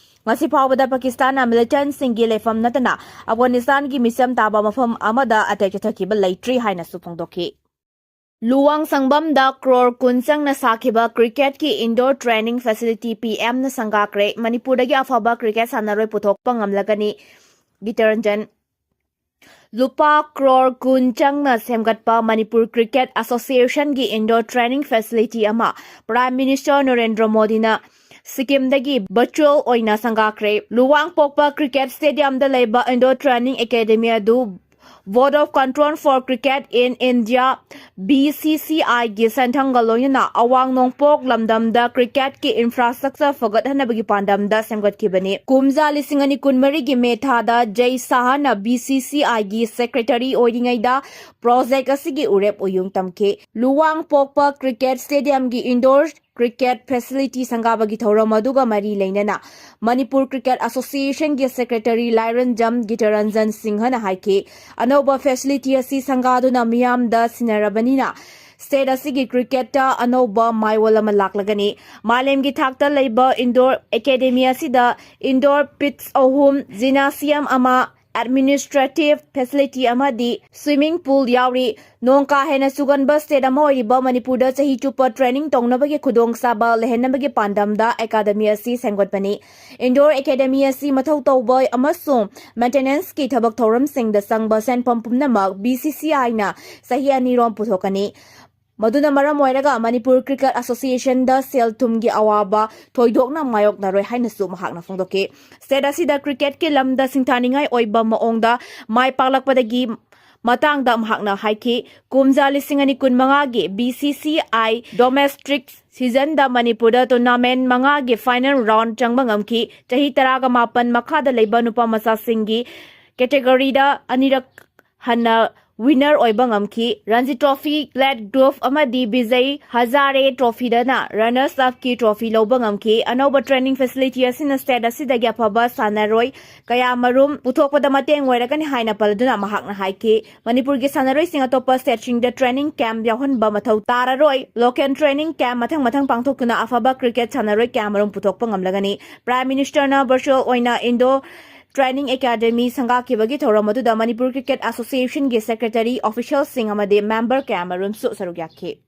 ꯉꯁꯤ ꯐꯥꯎꯕꯗ ꯄꯥꯀꯤꯁꯇꯥꯟꯅ ꯃꯤꯂꯤꯇꯦꯟꯠꯁꯤꯡꯒꯤ ꯂꯩꯐꯝ ꯅꯠꯇꯅ ꯑꯐꯒꯥꯅꯤꯁꯇꯥꯟꯒꯤ ꯃꯤꯆꯝ ꯇꯥꯕ ꯃꯐꯝ ꯑꯃꯗ ꯑꯦꯇꯦꯛ ꯆꯠꯊꯈꯤꯕ ꯂꯩꯇ꯭ꯔꯤ ꯍꯥꯏꯅꯁꯨ ꯐꯣꯡꯗꯣꯛꯈꯤ꯫ ꯂꯨꯋꯥꯡ ꯁꯪꯕꯝꯗ ꯀ꯭ꯔꯣꯔ ꯀꯨꯟ ꯆꯪꯅ ꯁꯥꯈꯤꯕ ꯀ꯭ꯔꯤꯀꯦꯠꯀꯤ ꯏꯟꯗꯣꯔ ꯇ꯭ꯔꯦꯅꯤꯡ ꯐꯦꯁꯤꯂꯤꯇꯤ ꯄꯤ ꯑꯦꯝꯅ ꯁꯪꯒꯥꯈ꯭ꯔꯦ꯫ ꯃꯅꯤꯄꯨꯔꯗꯒꯤ ꯑꯐꯕ ꯀ꯭ꯔꯤꯀꯦꯠ ꯁꯥꯟꯅꯔꯣꯏ ꯄꯨꯊꯣꯛꯄ ꯉꯝꯂꯒꯅꯤ꯫ ꯒꯤꯇꯔꯟꯖꯟ꯫ ꯂꯨꯄꯥ ꯀ꯭ꯔꯣꯔ ꯀꯨꯟ ꯆꯪꯅ ꯁꯦꯝꯒꯠꯄ ꯃꯅꯤꯄꯨꯔ ꯀ꯭ꯔꯤꯀꯦꯠ ꯑꯁꯣꯁꯤꯌꯦꯁꯟꯒꯤ ꯏꯟꯗꯣꯔ ꯇ꯭ꯔꯦꯅꯤꯡ ꯐꯦꯁꯤꯂꯤꯇꯤ ꯑꯃ ꯄ꯭ꯔꯥꯏꯝ ꯃꯤꯅꯤꯁꯇꯔ ꯅꯔꯦꯟꯗ꯭ꯔ ꯃꯣꯗꯤꯅ ꯁꯤꯛꯀꯤꯝꯗꯒꯤ ꯚꯔꯆꯨꯑꯦꯜ ꯑꯣꯏꯅ ꯁꯪꯒꯥꯈ꯭ꯔꯦ꯫ ꯂꯨꯋꯥꯡꯄꯣꯛꯄ ꯀ꯭ꯔꯤꯀꯦꯠ ꯁ꯭ꯇꯦꯗꯤꯌꯝꯗ ꯂꯩꯕ ꯏꯟꯗꯣꯔ ꯇ꯭ꯔꯦꯅꯤꯡ ꯑꯦꯀꯥꯗꯃꯤ ꯑꯗꯨ Board of Control for Cricket in India, B C C ꯑꯥꯏꯒꯤ ꯁꯦꯟꯊꯪꯒ ꯂꯣꯏꯅꯅ ꯑꯋꯥꯡ ꯅꯣꯡꯄꯣꯛ ꯂꯝꯗꯝꯗ ꯀ꯭ꯔꯤꯀꯦꯠꯀꯤ ꯏꯟꯐ꯭ꯔꯥꯁ꯭ꯇ꯭ꯔꯛꯆꯔ ꯐꯒꯠꯍꯟꯅꯕꯒꯤ ꯄꯥꯟꯗꯝꯗ ꯁꯦꯝꯒꯠꯈꯤꯕꯅꯤ꯫ ꯀꯨꯝꯖꯥ ꯂꯤꯁꯤꯡ ꯑꯅꯤ ꯀꯨꯟꯃꯔꯤꯒꯤ ꯃꯦ ꯊꯥꯗ ꯖꯩ ꯁꯥꯍꯅ ꯕꯤ ꯁꯤ ꯁꯤ ꯑꯥꯏꯒꯤ ꯁꯦꯀ꯭ꯔꯦꯇꯔꯤ ꯑꯣꯏꯔꯤꯉꯩꯗ ꯄ꯭ꯔꯣꯖꯦꯛ ꯑꯁꯤꯒꯤ ꯎꯔꯦꯞ ꯎꯌꯨꯡ ꯇꯝꯈꯤ꯫ ꯂꯨꯋꯥꯡ ꯄꯣꯛꯄ ꯀ꯭ꯔꯤꯀꯦꯠ ꯁ꯭ꯇꯦꯗꯤꯌꯝꯒꯤ ꯏꯟꯗꯣꯔ ꯀ꯭ꯔꯤꯀꯦꯠ ꯐꯦꯁꯤꯂꯤꯇꯤ ꯁꯪꯒꯥꯕꯒꯤ ꯊꯧꯔꯝ ꯑꯗꯨꯒ ꯃꯔꯤ ꯂꯩꯅꯅ ꯃꯅꯤꯄꯨꯔ ꯀ꯭ꯔꯤꯀꯦꯠ ꯑꯁꯣꯁꯤꯌꯦꯁꯟꯒꯤ ꯁꯦꯀ꯭ꯔꯦꯇꯔꯤ ꯂꯥꯏꯔꯦꯟꯖꯝ ꯒꯤꯇꯔꯟꯖꯟ ꯁꯤꯡꯍꯅ ꯍꯥꯏꯈꯤ, ꯑꯅꯧꯕ ꯐꯦꯁꯤꯂꯤꯇꯤ ꯑꯁꯤ ꯁꯪꯒꯥꯗꯨꯅ ꯃꯤꯌꯥꯝꯗ ꯁꯤꯟꯅꯔꯕꯅꯤꯅ ꯁ꯭ꯇꯦꯠ ꯑꯁꯤꯒꯤ ꯀ꯭ꯔꯤꯀꯦꯠꯇ ꯑꯅꯧꯕ ꯃꯥꯏꯑꯣꯟ ꯑꯃ ꯂꯥꯛꯂꯒꯅꯤ꯫ ꯃꯥꯂꯦꯝꯒꯤ ꯊꯥꯛꯇ ꯂꯩꯕ ꯏꯟꯗꯣꯔ ꯑꯦꯀꯥꯗꯃꯤ ꯑꯁꯤꯗ ꯏꯟꯗꯣꯔ ꯄꯤꯠꯆ ꯑꯍꯨꯝ, ꯖꯤꯝꯅꯥꯁꯤꯌꯝ ꯑꯃ, ꯑꯦꯗꯃꯤꯅꯤꯁꯇ꯭ꯔꯦꯇꯤꯚ ꯐꯦꯁꯤꯂꯤꯇꯤ ꯑꯃꯗꯤ ꯁ꯭ꯋꯤꯃꯤꯡ ꯄꯨꯜ ꯌꯥꯎꯔꯤ꯫ ꯅꯣꯡ ꯀꯥ ꯍꯦꯟꯅ ꯆꯨꯒꯟꯕ ꯁ꯭ꯇꯦꯠ ꯑꯃ ꯑꯣꯏꯔꯤꯕ ꯃꯅꯤꯄꯨꯔꯗ ꯆꯍꯤ ꯆꯨꯞꯄ ꯇ꯭ꯔꯦꯅꯤꯡ ꯇꯧꯅꯕꯒꯤ ꯈꯨꯗꯣꯡꯆꯥꯕ ꯂꯩꯍꯟꯅꯕꯒꯤ ꯄꯥꯟꯗꯝꯗ ꯑꯦꯀꯥꯗꯃꯤ ꯑꯁꯤ ꯁꯦꯝꯒꯠꯄꯅꯤ꯫ ꯏꯟꯗꯣꯔ ꯑꯦꯀꯥꯗꯃꯤ ꯑꯁꯤ ꯃꯊꯧ ꯇꯧꯕ ꯑꯃꯁꯨꯡ ꯃꯦꯟꯇꯦꯅꯦꯟꯁꯀꯤ ꯊꯕꯛ ꯊꯧꯔꯝꯁꯤꯡꯗ ꯆꯪꯕ ꯁꯦꯟꯐꯝ ꯄꯨꯝꯅꯃꯛ ꯕꯤ ꯁꯤ ꯁꯤ ꯑꯥꯏꯅ ꯆꯍꯤ ꯑꯅꯤꯔꯣꯝ ꯄꯨꯊꯣꯛꯀꯅꯤ꯫ ꯃꯗꯨꯅ ꯃꯔꯝ ꯑꯣꯏꯔꯒ ꯃꯅꯤꯄꯨꯔ ꯀ꯭ꯔꯤꯀꯦꯠ ꯑꯁꯣꯁꯤꯌꯦꯁꯟꯗ ꯁꯦꯜ ꯊꯨꯝꯒꯤ ꯑꯋꯥꯕ ꯊꯣꯏꯗꯣꯛꯅ ꯃꯥꯌꯣꯛꯅꯔꯣꯏ ꯍꯥꯏꯅꯁꯨ ꯃꯍꯥꯛꯅ ꯐꯣꯡꯗꯣꯛꯈꯤ꯫ ꯁ꯭ꯇꯦꯠ ꯑꯁꯤꯗ ꯀ꯭ꯔꯤꯀꯦꯠꯀꯤ ꯂꯝꯗ ꯁꯤꯡꯊꯥꯅꯤꯡꯉꯥꯏ ꯑꯣꯏꯕ ꯃꯑꯣꯡꯗ ꯃꯥꯏ ꯄꯥꯛꯂꯛꯄꯗꯒꯤ ꯃꯇꯥꯡꯗ ꯃꯍꯥꯛꯅ ꯍꯥꯏꯈꯤ, ꯀꯨꯝꯖꯥ ꯂꯤꯁꯤꯡ ꯑꯅꯤ ꯀꯨꯟ ꯃꯉꯥꯒꯤ B C C I Domestic Seasonꯗ ꯃꯅꯤꯄꯨꯔꯗ tournament ꯃꯉꯥꯒꯤ final round ꯆꯪꯕ ꯉꯝꯈꯤ꯫ ꯆꯍꯤ ꯇꯔꯥꯒ ꯃꯥꯄꯟ ꯃꯈꯥꯗ ꯂꯩꯕ ꯅꯨꯄꯥ ꯃꯆꯥꯁꯤꯡꯒꯤ categoryꯗ ꯑꯅꯤꯔꯛ ꯍꯟꯅ winner ꯑꯣꯏꯕ ꯉꯝꯈꯤ꯫ ꯔꯟꯖꯤ Trophy, Plate Group ꯑꯃꯗꯤ ꯕꯤꯖꯩ ꯍꯖꯥꯔꯦ Trophyꯗꯅ runners upꯀꯤ trophy ꯂꯧꯕ ꯉꯝꯈꯤ꯫ ꯑꯅꯧꯕ training facility ꯑꯁꯤꯅ state ꯑꯁꯤꯗꯒꯤ ꯑꯐꯕ ꯁꯥꯟꯅꯔꯣꯏ ꯀꯌꯥ ꯃꯔꯨꯝ ꯄꯨꯊꯣꯛꯄꯗ ꯃꯇꯦꯡ ꯑꯣꯏꯔꯒꯅꯤ ꯍꯥꯏꯅ ꯄꯜꯂꯗꯨꯅ ꯃꯍꯥꯛꯅ ꯍꯥꯏꯈꯤ, ꯃꯅꯤꯄꯨꯔꯒꯤ ꯁꯥꯟꯅꯔꯣꯏꯁꯤꯡ ꯑꯇꯣꯞꯄ stateꯁꯤꯡꯗ training camp ꯌꯥꯎꯍꯟꯕ ꯃꯊꯧ ꯇꯥꯔꯔꯣꯏ꯫ Local training camp ꯃꯊꯪ ꯃꯊꯪ ꯄꯥꯡꯊꯣꯛꯇꯨꯅ ꯑꯐꯕ cricket ꯁꯥꯟꯅꯔꯣꯏ ꯀꯌꯥ ꯃꯔꯨꯝ ꯄꯨꯊꯣꯛꯄ ꯉꯝꯂꯒꯅꯤ꯫ Prime Ministerꯅ virtual ꯑꯣꯏꯅ indoor training academy ꯁꯪꯒꯥꯈꯤꯕꯒꯤ ꯊꯧꯔꯝ ꯑꯗꯨꯗ ꯃꯅꯤꯄꯨꯔ Cricket Associationꯒꯤ secretary, officialꯁꯤꯡ ꯑꯃꯗꯤ member ꯀꯌꯥꯃꯔꯨꯝꯁꯨ ꯁꯔꯨꯛ ꯌꯥꯈꯤ꯫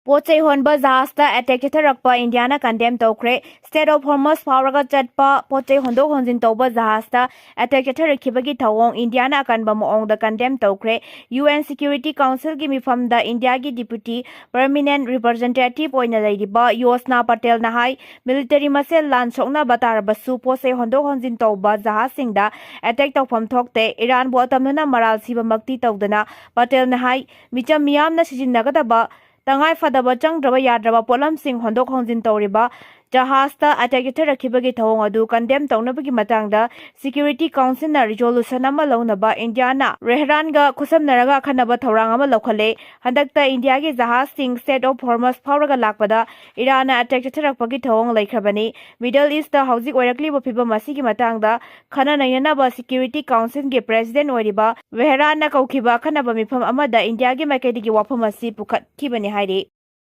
ꯄꯣꯠ ꯆꯩ ꯍꯣꯟꯕ ꯖꯍꯥꯖꯇ attack ꯆꯠꯊꯔꯛꯄ ꯏꯟꯗꯤꯌꯥꯅ condemn ꯇꯧꯈ꯭ꯔꯦ꯫ Strait of Hormuz ꯐꯥꯎꯔꯒ ꯆꯠꯄ ꯄꯣꯠ ꯆꯩ ꯍꯣꯟꯗꯣꯛ ꯍꯣꯟꯖꯤꯟ ꯇꯧꯕ ꯖꯍꯥꯖꯇ attack ꯆꯠꯊꯔꯛꯈꯤꯕꯒꯤ ꯊꯧꯑꯣꯡ ꯏꯟꯗꯤꯌꯥꯅ ꯑꯀꯟꯕ ꯃꯑꯣꯡꯗ condemn ꯇꯧꯈ꯭ꯔꯦ꯫ UN Security Councilꯒꯤ ꯃꯤꯐꯝꯗ ꯏꯟꯗꯤꯌꯥꯒꯤ Deputy Permanent Representative ꯑꯣꯏꯅ ꯂꯩꯔꯤꯕ ꯌꯣꯁꯅꯥ ꯄꯇꯦꯜꯅ ꯍꯥꯏ, military ꯃꯁꯦꯜ ꯂꯥꯟ ꯁꯣꯛꯅꯕ ꯇꯥꯔꯕꯁꯨ ꯄꯣꯠ ꯆꯩ ꯍꯣꯟꯗꯣꯛ ꯍꯣꯟꯖꯤꯟ ꯇꯧꯕ ꯖꯍꯥꯖꯁꯤꯡꯗ attack ꯇꯧꯐꯝ ꯊꯣꯛꯇꯦ꯫ ꯏꯔꯥꯟꯕꯨ ꯑꯇꯝꯅꯅ ꯃꯔꯥꯜ ꯁꯤꯕꯃꯛꯇꯤ ꯇꯧꯗꯅ, ꯄꯇꯦꯜꯅ ꯍꯥꯏ, ꯃꯤꯆꯝ ꯃꯤꯌꯥꯝꯅ ꯁꯤꯖꯤꯟꯅꯒꯗꯕ ꯇꯉꯥꯏ ꯐꯗꯕ ꯆꯪꯗ꯭ꯔꯕ ꯌꯥꯗ꯭ꯔꯕ ꯄꯣꯠꯂꯝꯁꯤꯡ ꯍꯣꯟꯗꯣꯛ ꯍꯣꯟꯖꯤꯟ ꯇꯧꯔꯤꯕ ꯖꯍꯥꯖꯇ attack ꯆꯠꯊꯔꯛꯈꯤꯕꯒꯤ ꯊꯧꯑꯣꯡ ꯑꯗꯨ condemn ꯇꯧꯅꯕꯒꯤ ꯃꯇꯥꯡꯗ Security Councilꯅ resolution ꯑꯃ ꯂꯧꯅꯕ ꯏꯟꯗꯤꯌꯥꯅ ꯔꯦꯍꯔꯥꯟꯒ ꯈꯨꯠꯁꯝꯅꯔꯒ ꯑꯈꯟꯅꯕ ꯊꯧꯔꯥꯡ ꯑꯃ ꯂꯧꯈꯠꯂꯦ꯫ ꯍꯟꯗꯛꯇ ꯏꯟꯗꯤꯌꯥꯒꯤ ꯖꯍꯥꯖꯁꯤꯡ Strait of Hormuz ꯐꯥꯎꯔꯒ ꯂꯥꯛꯄꯗ ꯏꯔꯥꯟꯅ attack ꯆꯠꯊꯔꯛꯄꯒꯤ ꯊꯧꯑꯣꯡ ꯂꯩꯈ꯭ꯔꯕꯅꯤ꯫ Middle Eastꯇ ꯍꯧꯖꯤꯛ ꯑꯣꯏꯔꯛꯂꯤꯕ ꯐꯤꯕꯝ ꯑꯁꯤꯒꯤ ꯃꯇꯥꯡꯗ ꯈꯟꯅ ꯅꯩꯅꯅꯕ Security Councilꯒꯤ President ꯑꯣꯏꯔꯤꯕ ꯕꯦꯍꯔꯥꯟꯅ ꯀꯧꯈꯤꯕ ꯑꯈꯟꯅꯕ ꯃꯤꯐꯝ ꯑꯃꯗ ꯏꯟꯗꯤꯌꯥꯒꯤ ꯃꯥꯏꯀꯩꯗꯒꯤ ꯋꯥꯐꯝ ꯑꯁꯤ ꯄꯨꯈꯠꯈꯤꯕꯅꯤ ꯍꯥꯏꯔꯤ꯫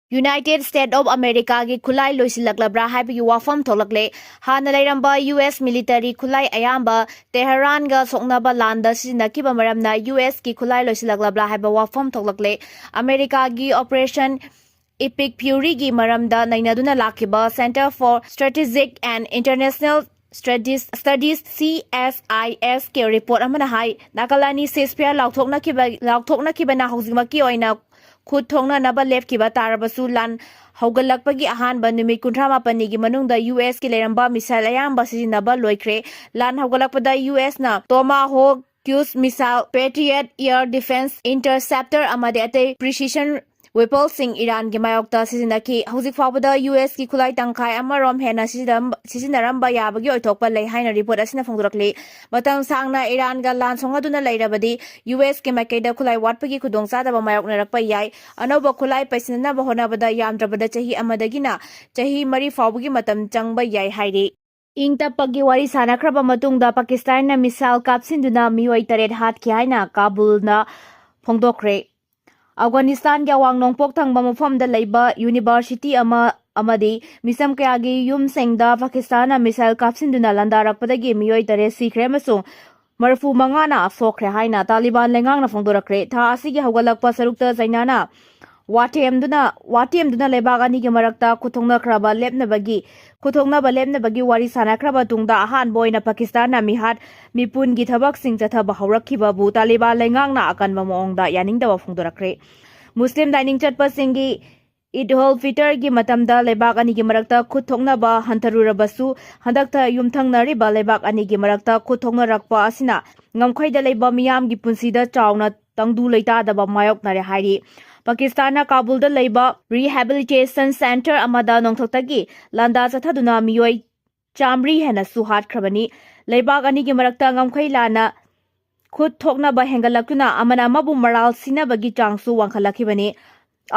United States of Americaꯒꯤ ꯈꯨꯠꯂꯥꯏ ꯂꯣꯏꯁꯤꯜꯂꯛꯂꯕ꯭ꯔꯥ ꯍꯥꯏꯕꯒꯤ ꯋꯥꯐꯝ ꯊꯣꯛꯂꯛꯂꯦ꯫ ꯍꯥꯟꯅ ꯂꯩꯔꯝꯕ US military ꯈꯨꯠꯂꯥꯏ ꯑꯌꯥꯝꯕ ꯇꯦꯍꯔꯥꯟꯒ ꯁꯣꯛꯅꯕ ꯂꯥꯟꯗ ꯁꯤꯖꯤꯟꯅꯈꯤꯕ ꯃꯔꯝꯅ USꯀꯤ ꯈꯨꯠꯂꯥꯏ ꯂꯣꯏꯁꯤꯜꯂꯛꯂꯕ꯭ꯔꯥ ꯍꯥꯏꯕ ꯋꯥꯐꯝ ꯊꯣꯛꯂꯛꯂꯦ꯫ ꯑꯃꯦꯔꯤꯀꯥꯒꯤ Operation Epic Furyꯒꯤ ꯃꯔꯝꯗ ꯅꯩꯅꯗꯨꯅ ꯂꯥꯛꯈꯤꯕ Center for Strategic and International Studies, Studies, CSISꯀꯤ report ꯑꯃꯅ ꯍꯥꯏ, ꯅꯥꯒꯥꯂꯥꯟꯗ ceasefire ꯂꯥꯎꯊꯣꯛꯅꯈꯤꯕ, ꯂꯥꯎꯊꯣꯛꯅꯈꯤꯕꯅ ꯍꯧꯖꯤꯛꯃꯛꯀꯤ ꯑꯣꯏꯅ ꯈꯨꯠ ꯊꯣꯛꯅꯅꯕ ꯂꯦꯞꯈꯤꯕ ꯇꯥꯔꯕꯁꯨ, ꯂꯥꯟ ꯍꯧꯒꯠꯂꯛꯄꯒꯤ ꯑꯍꯥꯟꯕ ꯅꯨꯃꯤꯠ ꯀꯨꯟꯊ꯭ꯔꯥ ꯃꯥꯄꯟꯅꯤꯒꯤ ꯃꯅꯨꯡꯗ USꯀꯤ ꯂꯩꯔꯝꯕ missile ꯑꯌꯥꯝꯕ ꯁꯤꯖꯤꯟꯅꯕ ꯂꯣꯏꯈ꯭ꯔꯦ꯫ ꯂꯥꯟ ꯍꯧꯒꯠꯂꯛꯄꯗ USꯅ Tomahawk cruise missile, Patriot air defense interceptor ꯑꯃꯗꯤ ꯑꯇꯩ precision weaponꯁꯤꯡ ꯏꯔꯥꯟꯒꯤ ꯃꯥꯌꯣꯛꯇ ꯁꯤꯖꯤꯟꯅꯈꯤ꯫ ꯍꯧꯖꯤꯛ ꯐꯥꯎꯕꯗ ꯌꯨ ꯑꯦꯁꯀꯤ ꯈꯨꯠꯂꯥꯏ ꯇꯪꯈꯥꯏ ꯑꯃꯔꯣꯝ ꯍꯦꯟꯅ ꯁꯤꯖꯤꯟꯅꯔꯝ-, ꯁꯤꯖꯤꯟꯅꯔꯝꯕ ꯌꯥꯕꯒꯤ ꯑꯣꯏꯊꯣꯛꯄ ꯂꯩ ꯍꯥꯏꯅ report ꯑꯁꯤꯅ ꯐꯣꯡꯗꯣꯔꯛꯂꯤ꯫ ꯃꯇꯝ ꯁꯥꯡꯅ ꯏꯔꯥꯟꯒ ꯂꯥꯟ ꯁꯣꯛꯅꯗꯨꯅ ꯂꯩꯔꯕꯗꯤ ꯌꯨ ꯑꯦꯁꯀꯤ ꯃꯥꯏꯀꯩꯗ ꯈꯨꯠꯂꯥꯏ ꯋꯥꯠꯄꯒꯤ ꯈꯨꯗꯣꯡꯆꯥꯗꯕ ꯃꯥꯌꯣꯛꯅꯔꯛꯄ ꯌꯥꯏ꯫ ꯑꯅꯧꯕ ꯈꯨꯠꯂꯥꯏ ꯄꯩꯁꯤꯟꯅꯅꯕ ꯍꯣꯠꯅꯕꯗ ꯌꯥꯝꯗ꯭ꯔꯕꯗ ꯆꯍꯤ ꯑꯃꯗꯒꯤꯅ ꯆꯍꯤ ꯃꯔꯤ ꯐꯥꯎꯕꯒꯤ ꯃꯇꯝ ꯆꯪꯕ ꯌꯥꯏ ꯍꯥꯏꯔꯤ꯫ ꯏꯪ ꯇꯞꯄꯒꯤ ꯋꯥꯔꯤ ꯁꯥꯟꯅꯈ꯭ꯔꯕ ꯃꯇꯨꯡꯗ ꯄꯥꯀꯤꯁꯇꯥꯟꯅ missile ꯀꯥꯞꯁꯤꯟꯗꯨꯅ ꯃꯤꯑꯣꯏ ꯇꯔꯦꯠ ꯍꯥꯠꯈꯤ ꯍꯥꯏꯅ ꯀꯥꯕꯨꯜꯅ ꯐꯣꯡꯗꯣꯛꯈ꯭ꯔꯦ꯫ ꯑꯐꯒꯥꯅꯤꯁꯇꯥꯟꯒꯤ ꯑꯋꯥꯡ ꯅꯣꯡꯄꯣꯛ ꯊꯪꯕ ꯃꯐꯝꯗ ꯂꯩꯕ university ꯑꯃ ꯑꯃꯗꯤ ꯃꯤꯁꯝ ꯀꯌꯥꯒꯤ ꯌꯨꯝꯁꯤꯡꯗ ꯄꯥꯀꯤꯁꯇꯥꯟꯅ missile ꯀꯥꯞꯁꯤꯟꯗꯨꯅ ꯂꯥꯟꯗꯥꯔꯛꯄꯗꯒꯤ ꯃꯤꯑꯣꯏ ꯇꯔꯦꯠ ꯁꯤꯈ꯭ꯔꯦ ꯑꯃꯁꯨꯡ ꯃꯔꯤꯐꯨ ꯃꯉꯥꯅ ꯁꯣꯛꯈ꯭ꯔꯦ ꯍꯥꯏꯅ ꯇꯥꯂꯤꯕꯥꯟ ꯂꯩꯉꯥꯛꯅ ꯐꯣꯡꯗꯣꯔꯛꯈ꯭ꯔꯦ꯫ ꯊꯥ ꯑꯁꯤꯒꯤ ꯍꯧꯒꯠꯂꯛꯄ ꯁꯔꯨꯛꯇ ꯆꯩꯅꯥꯅ ꯋꯥꯊꯦꯝꯗꯨꯅ, ꯋꯥꯇꯦꯝꯗꯨꯅ ꯂꯩꯕꯥꯛ ꯑꯅꯤꯒꯤ ꯃꯔꯛꯇ ꯈꯨꯠꯊꯣꯛꯅꯈ꯭ꯔꯕ ꯂꯦꯞꯅꯕꯒꯤ, ꯈꯨꯠꯊꯣꯛꯅꯕ ꯂꯦꯞꯅꯕꯒꯤ ꯋꯥꯔꯤ ꯁꯥꯟꯅꯈ꯭ꯔꯕ ꯇꯨꯡꯗ ꯑꯍꯥꯟꯕ ꯑꯣꯏꯅ ꯄꯥꯀꯤꯁꯇꯥꯟꯅ ꯃꯤꯍꯥꯠ ꯃꯤꯄꯨꯟꯒꯤ ꯊꯕꯛꯁꯤꯡ ꯆꯠꯊꯕ ꯍꯧꯔꯛꯈꯤꯕꯕꯨ ꯇꯥꯂꯤꯕꯥꯟ ꯂꯩꯉꯥꯛꯅ ꯑꯀꯟꯕ ꯃꯑꯣꯡꯗ ꯌꯥꯅꯤꯡꯗꯕ ꯐꯣꯡꯗꯣꯔꯛꯈ꯭ꯔꯦ꯫ ꯃꯨꯁꯂꯤꯝ ꯂꯥꯏꯅꯤꯡ ꯆꯠꯄꯁꯤꯡꯒꯤ ꯏꯗ ꯎꯜ ꯐꯤꯇꯔꯒꯤ ꯃꯇꯝꯗ ꯂꯩꯕꯥꯛ ꯑꯅꯤꯒꯤ ꯃꯔꯛꯇ ꯈꯨꯠ ꯊꯣꯛꯅꯕ ꯍꯟꯊꯔꯨꯔꯕꯁꯨ, ꯍꯟꯗꯛꯇ ꯌꯨꯝꯊꯪꯅꯔꯤꯕ ꯂꯩꯕꯥꯛ ꯑꯅꯤꯒꯤ ꯃꯔꯛꯇ ꯈꯨꯠ ꯊꯣꯛꯅꯔꯛꯄ ꯑꯁꯤꯅ ꯉꯝꯈꯩꯗ ꯂꯩꯕ ꯃꯤꯌꯥꯝꯒꯤ ꯄꯨꯟꯁꯤꯗ ꯆꯥꯎꯅ ꯇꯪꯗꯨ ꯂꯩꯇꯥꯗꯕ ꯃꯥꯌꯣꯛꯅꯔꯦ ꯍꯥꯏꯔꯤ꯫ ꯄꯥꯀꯤꯁꯇꯥꯟꯅ ꯀꯥꯕꯨꯜꯗ ꯂꯩꯕ rehabilitation center ꯑꯃꯗ ꯅꯣꯡꯊꯛꯇꯒꯤ ꯂꯥꯟꯗꯥ ꯆꯠꯊꯗꯨꯅ ꯃꯤꯑꯣꯏ ꯆꯥꯃꯔꯤ ꯍꯦꯟꯅꯁꯨ ꯍꯥꯠꯈ꯭ꯔꯕꯅꯤ꯫ ꯂꯩꯕꯥꯛ ꯑꯅꯤꯒꯤ ꯃꯔꯛꯇ ꯉꯝꯈꯩ ꯂꯥꯟꯅ ꯈꯨꯠ ꯊꯣꯛꯅꯕ ꯍꯦꯟꯒꯠꯂꯛꯇꯨꯅ ꯑꯃꯅ ꯑꯃꯕꯨ ꯃꯔꯥꯜ ꯁꯤꯅꯕꯒꯤ ꯆꯥꯡꯁꯨ ꯋꯥꯡꯈꯠꯂꯛꯈꯤꯕꯅꯤ꯫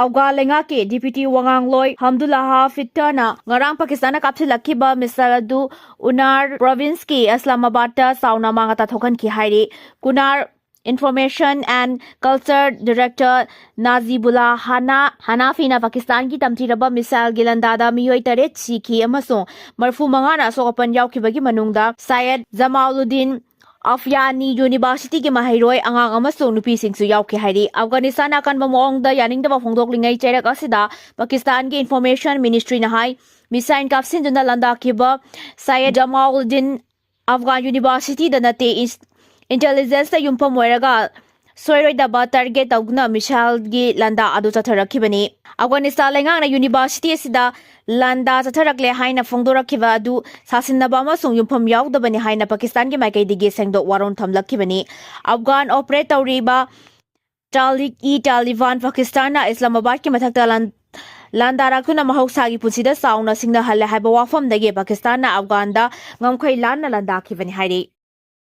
ꯑꯐꯒꯥꯟ ꯂꯩꯉꯥꯛꯀꯤ deputy ꯋꯥꯉꯥꯡꯂꯣꯏ ꯍꯝꯗꯨꯜꯂꯥꯍꯥ ꯐꯤꯠꯇꯔꯅ ꯉꯔꯥꯡ ꯄꯥꯀꯤꯁꯇꯥꯟꯅ ꯀꯥꯞꯁꯤꯜꯂꯛꯈꯤꯕ missile ꯑꯗꯨ ꯀꯨꯅꯥꯔ provinceꯀꯤ ꯏꯁꯂꯥꯃꯥꯕꯥꯗꯇ ꯆꯥꯎꯅ ꯃꯥꯡ ꯑꯇꯥ ꯊꯣꯛꯍꯟꯈꯤ ꯍꯥꯏꯔꯤ꯫ Kunar Information and Culture Director ꯅꯥꯖꯤꯕꯨꯂꯥ ꯍꯥꯅꯥ, ꯍꯅꯥꯐꯤꯅ ꯄꯥꯀꯤꯁꯇꯥꯟꯒꯤ ꯇꯝꯊꯤꯔꯕ missileꯒꯤ ꯂꯥꯟꯗꯥꯗ ꯃꯤꯑꯣꯏ ꯇꯔꯦꯠ ꯁꯤꯈꯤ ꯑꯃꯁꯨꯡ ꯃꯔꯤꯐꯨ ꯃꯉꯥꯅ ꯑꯁꯣꯛ ꯑꯄꯟ ꯌꯥꯎꯈꯤꯕꯒꯤ ꯃꯅꯨꯡꯗ ꯁꯌꯦꯗ ꯖꯃꯥꯂꯨꯗꯤꯟ ꯑꯐꯌꯥꯅꯤ universityꯒꯤ ꯃꯍꯩꯔꯣꯏ, ꯑꯉꯥꯡ ꯑꯃꯁꯨꯡ ꯅꯨꯄꯤꯁꯤꯡꯁꯨ ꯌꯥꯎꯈꯤ ꯍꯥꯏꯔꯤ꯫ ꯑꯐꯒꯥꯅꯤꯁꯇꯥꯟꯅ ꯑꯀꯟꯕ ꯃꯑꯣꯡꯗ ꯌꯥꯅꯤꯡꯗꯕ ꯐꯣꯡꯗꯣꯛꯂꯤꯉꯩ ꯆꯩꯔꯛ ꯑꯁꯤꯗ ꯄꯥꯀꯤꯁꯇꯥꯟꯒꯤ Information Ministryꯅ ꯍꯥꯏ, missile ꯀꯥꯞꯁꯤꯟꯗꯨꯅ ꯂꯥꯟꯗꯥꯈꯤꯕ ꯁꯌꯦꯗ ꯖꯃꯥꯂꯨꯗꯤꯟ ꯑꯐꯒꯥꯟ universityꯗ ꯅꯠꯇꯦ, ꯏꯟ-, intelligenceꯇ ꯌꯨꯝꯐꯝ ꯑꯣꯏꯔꯒ ꯁꯣꯏꯔꯣꯏꯗꯕ ꯇꯥꯔꯒꯦꯠ ꯇꯧꯗꯨꯅ ꯃꯤꯁꯥꯏꯜꯒꯤ ꯂꯥꯟꯗꯥ ꯑꯗꯨ ꯆꯠꯊꯔꯛꯈꯤꯕꯅꯤ꯫ ꯑꯐꯒꯥꯅꯤꯁꯇꯥꯟ ꯂꯩꯉꯥꯛꯅ ꯌꯨꯅꯤꯚꯔꯁꯤꯇꯤ ꯑꯁꯤꯗ ꯂꯥꯟꯗꯥ ꯆꯠꯊꯔꯛꯂꯦ ꯍꯥꯏꯅ ꯐꯣꯡꯗꯣꯔꯛꯈꯤꯕ ꯑꯗꯨ ꯁꯥꯁꯤꯟꯅꯕ ꯑꯃꯁꯨꯡ ꯌꯨꯝꯐꯝ ꯌꯥꯎꯗꯕꯅꯤ ꯍꯥꯏꯅ ꯄꯥꯀꯤꯁꯇꯥꯟꯒꯤ ꯃꯥꯏꯀꯩꯗꯒꯤ ꯁꯦꯡꯗꯣꯛ ꯋꯥꯔꯣꯜ ꯊꯝꯂꯛꯈꯤꯕꯅꯤ꯫ ꯑꯐꯒꯥꯟ ꯑꯣꯄꯔꯦꯠ ꯇꯧꯔꯤꯕ ꯇꯥꯂꯤꯛ-ꯏ ꯇꯥꯂꯤꯕꯥꯟ ꯄꯥꯀꯤꯁꯇꯥꯟꯅ ꯏꯁꯂꯥꯃꯥꯕꯥꯗꯀꯤ ꯃꯊꯛꯇ ꯂꯥꯟ-, ꯂꯥꯟꯗꯥꯔꯛꯇꯨꯅ ꯃꯍꯧꯁꯥꯒꯤ ꯄꯨꯟꯁꯤꯗ ꯆꯥꯎꯅ ꯁꯤꯡꯅꯍꯜꯂꯦ ꯍꯥꯏꯕ ꯋꯥꯐꯝꯗꯒꯤ ꯄꯥꯀꯤꯁꯇꯥꯟꯅ ꯑꯐꯒꯥꯟꯗ ꯉꯝꯈꯩ ꯂꯥꯟꯅ ꯂꯥꯟꯗꯥꯈꯤꯕꯅꯤ ꯍꯥꯏꯔꯤ꯫